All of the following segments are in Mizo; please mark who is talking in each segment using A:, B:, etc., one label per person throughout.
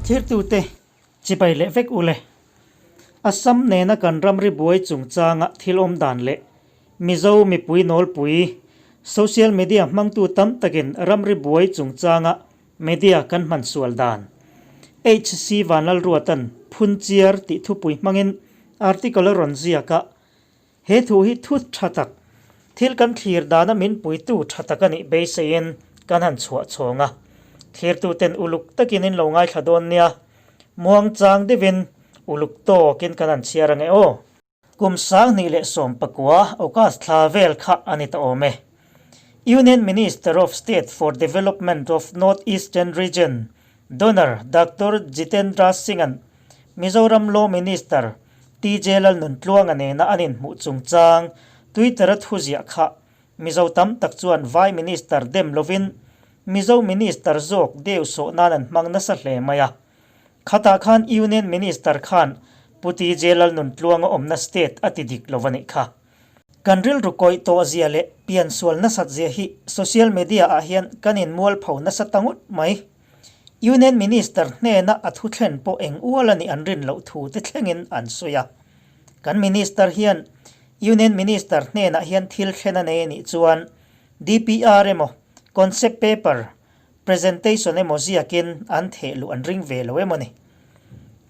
A: Thirtute chibai leh vek ule. Assam nena kan ramri buai chungchanga thil awm dan leh Mizo mipui nawlpui social media hmangtu tam takin ramri buai chungchanga media kan hman sual dan. HC Vanlalruatan Phunchiar tih thupui hmangin article a rawn ziak a, He thu hi thu tha tak, thil kan thlir dana min puitu tha tak a nih beiseiin kan han chhuah chhawng a. Thlirtuten uluk takin in lo ngaithla dawn nia, muangchang deuhin uluk tawkin kan han chhiar ange aw. Kum 2019 August thla vel kha a ni ta awm e. Union Minister of State for Development of North Eastern Region, Donor Doctor Jitendra Singh-a'n Mizoram Law Minister TJ Lalnuntluanga nena an inhmuh chungchang Twitter-a thuziah kha Mizo tam tak chuan Vai Minister dem lovin Mizo Minister zawk deu sawh nan an hmang nasa hle mai a. Khatah khan Union Minister khan Pu TJ Lalnuntluanga awmna state a ti dik lo a nih kha. Kan rilru kawih tawh zia leh piansual nasat zia hi social media ah hian kan inmualpho nasa ta ngawt mai. Union Minister hnena a thu thlen pawh eng ual a nih an rin loh thu te thlengin an sawi a. Kan Minister hian Union Minister hnenah hian thil thlen a nei a nih chuan DPR emaw Concept Paper Presentation emaw ziakin an theh luh an ring ve lo emaw ni.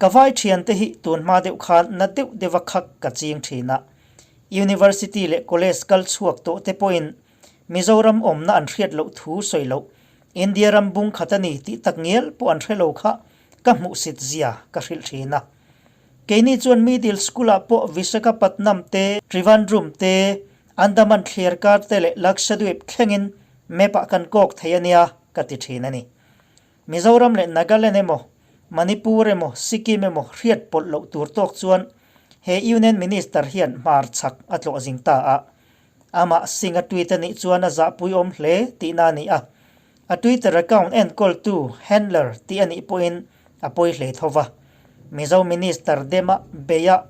A: Ka vai thiante hi tun hma deuh khan na deuh deuha khak ka ching thin a. University leh College kal chhuak tawh te pawhin Mizoram awmna an hriat loh thu sawi loh, India ram bung khat a ni tih tak ngial pawh an hre lo kha ka hmuhsit zia ka hrilh thin a. Keini chuan middle school ah pawh Visakhapatnam te, Trivandrum te, Andaman thliarkar te leh Lakshadweep thlengin map ah kan kawk thei a nia ka ti thin a ni. Mizoram leh Nagaland emaw, Manipur emaw, Sikkim emaw hriat pawlh loh tur tawk chuan he Union Minister hian hmarchhak a tlawh zing ta a. Amah Singh a tweet a nih chuan a zahpuiawm hle tihna a ni a. A Twitter account enkawltu, handler, tih a nih pawhin a pawi hle tho va. Mizo Minister dema beia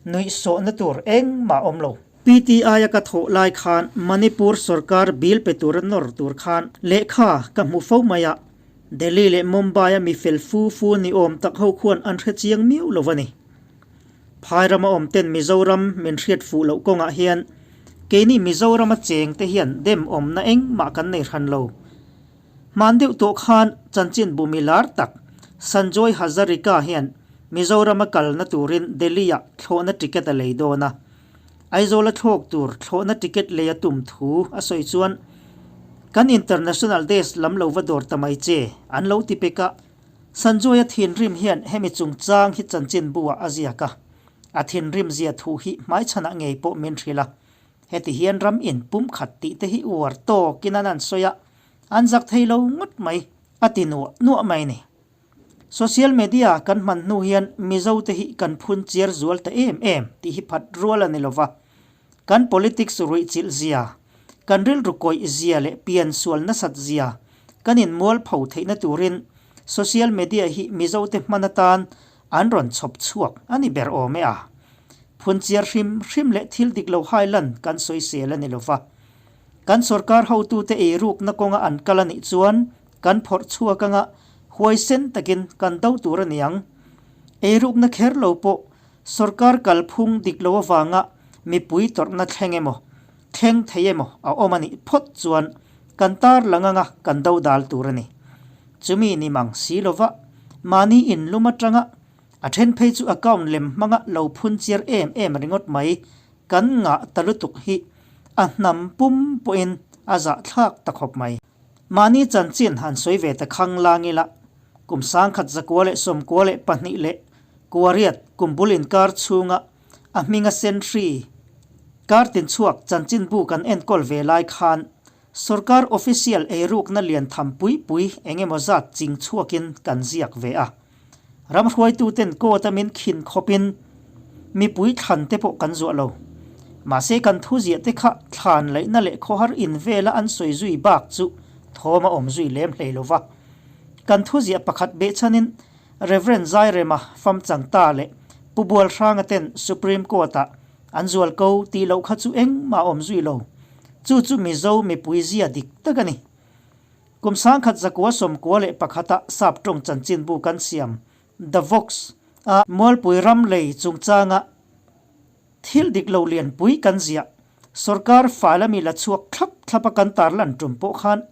A: nuihsawhna tur engmah a awm lo. PTI-a ka thawh lai khan Manipur sorkar bill pe tura nawr tur khan lehkha ka hmu fo mai a, Delhi leh Mumbai-a mi fel fu fu ni awm tak ho khuan an hre chiang miau lo a ni. Phai rama awm ten Mizoram min hriat fuh loh kawngah hian keini Mizorama cheng te hian dem awmna engmah kan nei hran lo. Hman deuh tawh khan chanchin bu mi lar tak Sanjoy Hazarika hian Mizorama kalna turin Delhi-ah thlawhna ticket a lei dawn a. Aizawla thlawk tur thlawhna ticket lei a tum thu a sawi chuan kan International Desk lam lo va dawr ta mai che an lo ti pek a. Sanjoy-a thinrim hian hemi chungchang hi chanchin bu-ah a ziak a, a thinrim zia thu hi hmaichhanah ngei pawh min hrilh a. Heti hian ram in pumkhat tih te hi uar tawkin an an sawi a, an zak thei lo ngawt mai, a ti nuah nuah mai ni. Social media kan hman hnu hian Mizo te hi kan phun chiar zual ta em em tih hi phat rual a ni lova. Kan politics ruih chilh zia, kan rilru kawih zia leh pian sual nasat zia kan inmualpho theihna turin social media hi Mizote hman atan an rawn chhawp chhuak a ni ber awm e a. Phunchiar hrim hrim leh thil dik lo hai lan kan sawisel a ni lova. Kan sorkar hotute eirukna kawnga an kal a nih chuan kan phawrh chhuak anga huaisen takin kan do tur a ni ang. Eirukna kher lo pawh Sorkar kalphung dik lo avanga mipui tawrhna thleng emaw, thleng thei emaw a awm a nih phawt chuan kan tar lang anga kan do dal tur a ni. Chumi ni mang si lova mahni inlum atanga a then phei chu account lem hmanga lo phun chiar em em ringawt mai kan ngah ta lutuk hi a hnam pum pawhin a zahthlak ta khawp mai. Mahni chanchin han sawi ve ta khang lang ila kum 1992 leh Kuariat kum bul inkar chhunga a hminga sen hri kar tin chhuak chanchinbu kan enkawl ve lai khan sorkar official eirukna lian tham pui pui eng emaw zat ching chhuakin kan ziak ve a. Ram hruaituten court a min khin khawpin mipui thlan te pawh kan zuah lo. Mahse kan thu ziah te kha thlan laihna leh khawhar in vela an sawi zui bak chu thawm a awm zui lem hlei lo va. Kan thu ziah pakhat behchhanin Rev. Zairema Famchangta leh Pu Bualhranga ten Supreme Court-ah an zual ko tih loh kha chu engmah awm zui lo. Chu chu Mizo mipui zia dik tak a ni. Kum 1991 sap tawng chanchinbu kan siam. The Vox a Mualpui ram lei chungchanga thil dik lo lianpui kan ziah. Sorkar file ami la chhuak thlap thlap a kan tarlan tum pawh khan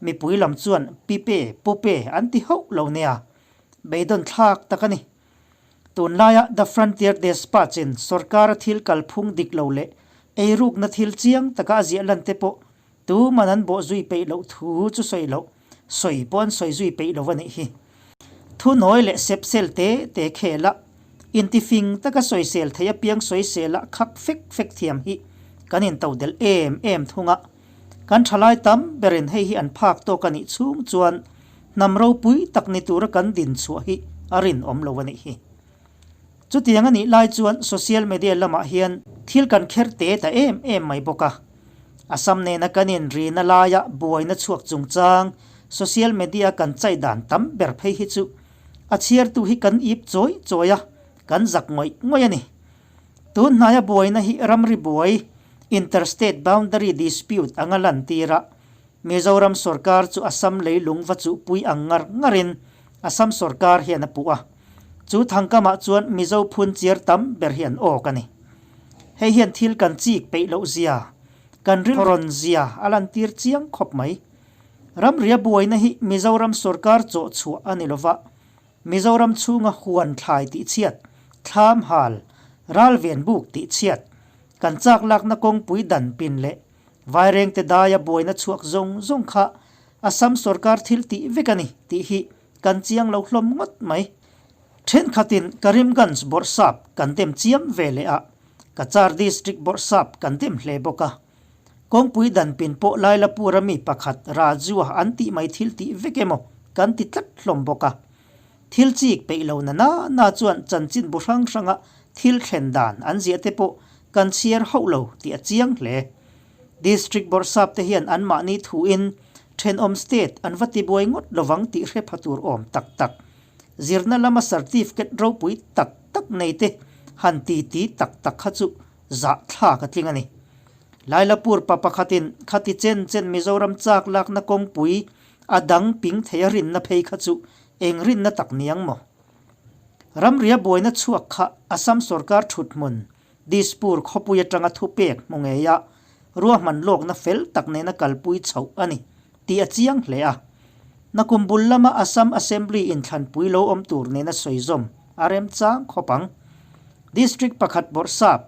A: mipui lam chuan pipe pupe an ti hauh lo nia. Beidawn thlak tak a ni. Tunlaia The Frontier Despatch-in sorkara thil kalphung dik lo leh eirukna thil chiang taka a ziah lan te pawh tuman an bawh zui peih loh thu chu sawi loh, sawi pawh an sawi zui peih lo a nih hi. Thunawi leh sepsel te te khel a, intifing taka sawisel thei apiang sawisel a khak fek fek thiam hi kan intodelh em em thung a. Kan thalai tam berin hei hi an phak tawk a nih chhung chuan hnam ropui tak ni tura kan din chhuah hi a rinawm lo a nih hi. Chutiang a nih lai chuan social media lamah hian thil kan kher te ta em em mai bawk a. Assam nena kan inrina laia buaina chhuak chungchang social media kan chai dan tam ber phei hi chu a chhiartu hi kan ip chawi chawi a, kan zak ngawih ngawih a ni. Tun hnaia buaina hi ramri buai, Inter-State Boundary Dispute, anga lantir a, Mizoram sorkar chu Assam leilung va chuhpui ang ngar ngarin Assam sorkar hian a puh a. Chu thangkamah chuan Mizo phun chiar tam ber hi an awk a ni. Hei hian thil kan chik peih loh zia, kan rilrawn zia a lantir chiang khawp mai. Ramria buaina hi Mizoram sorkar chawh chhuah a ni lova, Mizoram chhunga huan thlai tih chhiat, thlam hal, ral ven buk tih chhiat, kan chak lakna kawngpui dan pin leh Vairengte daia buaina chhuak zawng zawng kha Assam sorkar thil tih vek a ni tih hi kan chiang lo hlawm ngawt mai. Thenkhatin Karimganj bawrhsap kan dem chiam ve leh a, Cachar District bawrhsap kan dem hle bawk a. Kawngpui dan pin pawh Lailapur a mi pakhat Rajua an tih mai thil tih vek emaw kan ti tlat hlawm bawk a. Thil chik peih lo na na na chuan chanchin bu hrang hranga thil thlen dan an ziah te pawh kan chhiar hauh lo tih a chiang hle. District Bawrhsap te hian anmahni thuin thenawm state an va tibuai ngawt lovang tih hre pha tur awm tak tak. Zirna lama certificate ropui tak tak nei te han ti ti tak tak kha chu Zahthlak a tling a ni. Lailapur pa pakhatin khati chen chen Mizoram chak lakna kawngpui a dang ping thei a rinna phei kha chu eng rinna tak niang maw? Ramria buaina chhuak kha Assam sorkar thuthmun Dispur khawpui atanga thupek hmu ngei a ruahman lawkna fel tak nena kalpui chhoh a ni tih a chiang hle a. Nakum bul lama Assam Assembly inthlanpui lo awm tur nena sawi zawm a remchang khawp ang. District pakhat bawrhsap,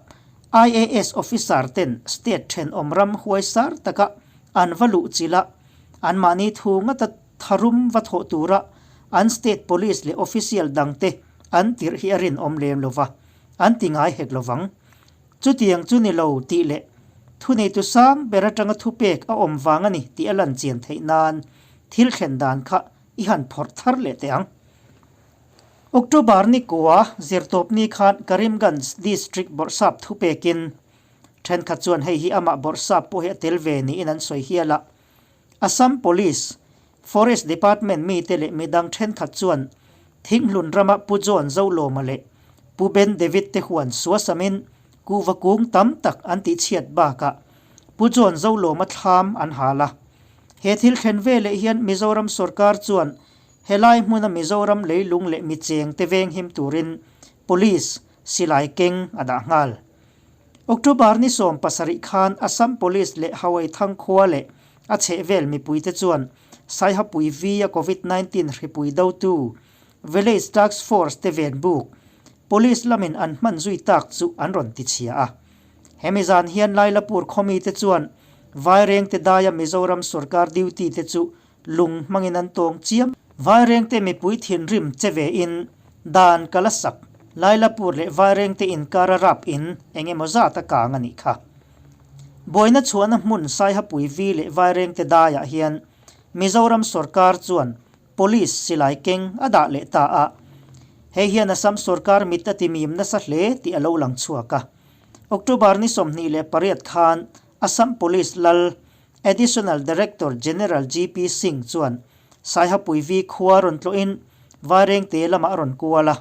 A: IAS officer ten state thenawm ram huaisar taka an va luh chilh a, anmahni thu ngata tharum va thawh tura an state police leh official dangte an tirh hi a rinawm lem lova, an ti ngai hek lovang. Chutiang chu ni lo tih leh thuneitu sang ber atanga thupek a awm vang a ni tih a lan chian theih nan thil thlen dan kha i han phawrh thar leh teh ang. October ni kua zirtawp ni khan Karimganj District bawrhsap thupekin thenkhat chuan hei hi amah bawrhsap pawh hi a tel ve niin an sawi hial a. Assam Police, Forest Department mite leh midang thenkhat chuan Thinghlun rama Pu John Zolawma leh Pu Ben David te huan suasamin kuhva kung tam tak an tihchhiat bakah Pu John Zolawma thlam an hal a. He thil thlen veleh hian Mizoram sorkar chuan helai hmuna Mizoram leilung leh micheng te venghim turin Police silai keng a dah nghal. October ni 17 khan Assam Police leh Hawai Thang khua leh a chhehvel mipuite chuan Saihapui V-a Covid 19 hripui dotu Village Task Force te ven buk Police lamin an hman zui tak chu an rawn tichhia a. Hemi zan hian Lailapur khawmite chuan Vairengte daia Mizoram sorkar duty te chu Lung hmangin an tawng chiam. Vairengte mipui thinrim che ve in dan ka la sak. Lailapur leh Vairengte inkar a rap in eng emaw zat a kang a nih kha. Buaina chhuahna hmun Saihapui Vi leh Vairengte daiah hian Mizoram sorkar chuan Police silai keng a dah leh ta a. Hei hian Assam sorkar mit a timim nasa hle tih a lo lang chhuak a. October ni 28 khan Assam Police lal Additional Director General GP Singh chuan Saihapui Vi khua rawn tlawhin Vairengte lamah a rawn kual a.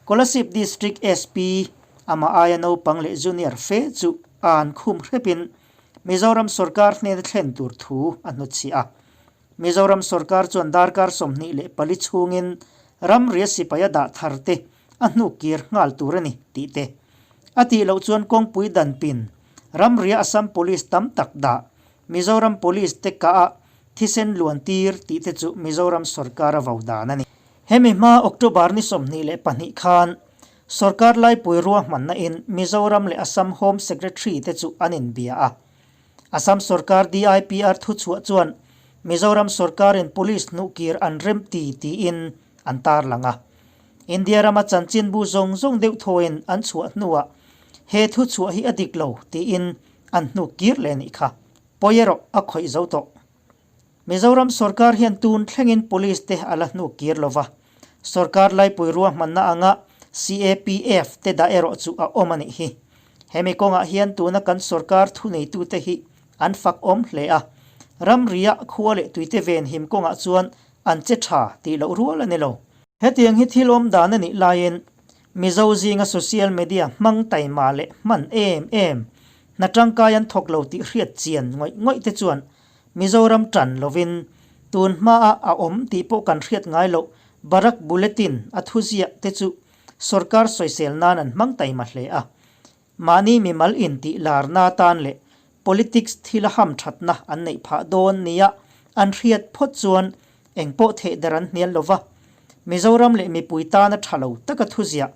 A: Kolasib District SP amah aia naupang leh junior fe chu a an khum hrepin Mizoram sorkar hnena thlen tur thu a hnutchhiah a. Mizoram sorkar chuan darkar 24 chhungin Ramria sipaia dah thar te a hnuk kir nghal tur a ni tih te. A tih loh chuan kawngpui dan pin ramria Assam Police tam tak dah Mizoram Police te kah a thisen luan tir tih te chu Mizoram sorkar a vo dan a ni. Hemi hma October ni 22 khan sorkar laipui ruahmanna in Mizoram leh Assam Home Secretary te chu an inbia a. Assam sorkar DIPR thuchhuah chuan Mizoram sorkarin police hnuhkir an remti tiin an tarlang a. India rama chanchinbu zawng zawng deuh thawin an chhuah hnuah he thuchhuah hi a dik lo tiin an hnukkir leh nih kha. Pawi erawh a khawih zo tawh. Mizoram sorkar hian tun thlengin police te a la hnukkir lo va, sorkar laipui ruahmanna anga CAPF te dah erawh chu a awm a nih hi. Hemi kawngah hian tuna kan sorkar thuneitute hi an fak awm hle a, ramriah khua leh tuite venhim kawngah chuan an che tha tih loh rual a ni lo. Hetiang hi thil awm dan a nih laiin Mizo zinga social media hmang taima leh hman em em, hna tangkai an thawk lo tih hriat chian ngawih ngawih te chuan Mizoram tan lovin tun hmaah a awm tih pawh kan hriat ngai loh Barak Bulletin a thuziah te chu sorkar sawisel nan an hmang taima hle a. Mahni mimal intih larna atan leh politics thila hamthatna an neih phah dawn nia an hriat phawt chuan engpawh theh der an hnial lova. Mizoram leh mipui tana tha lo taka thuziah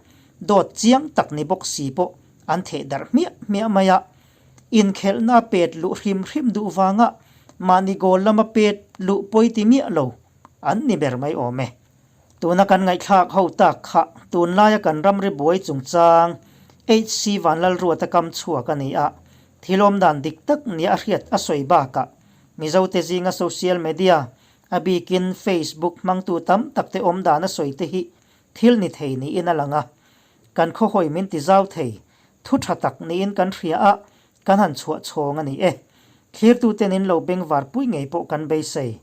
A: dawt chiang tak ni bawk si pawh an theh darh hmiah hmiah mai a. Inkhelhna a pet luh hrim hrim duh vanga mahni goal lama pet luh pawi ti miah lo an ni ber mai awm e. Tuna kan ngaihthlak ho tak kha tunlaia kan ramri buai chungchang HC Vanlalruata kam chhuak a ni a, thil awmdan dik tak nia a hriat a sawi bakah Mizote zinga social media, a bikin Facebook hmangtu tam takte awmdan a sawi te hi thil ni thei niin a lang a. Kan khawhawi min ti zau thei, thu tha tak niin kan hria a, kan han chhuah chhawng a ni e. Thlirtuten in lo bengvar pui ngei pawh kan beisei.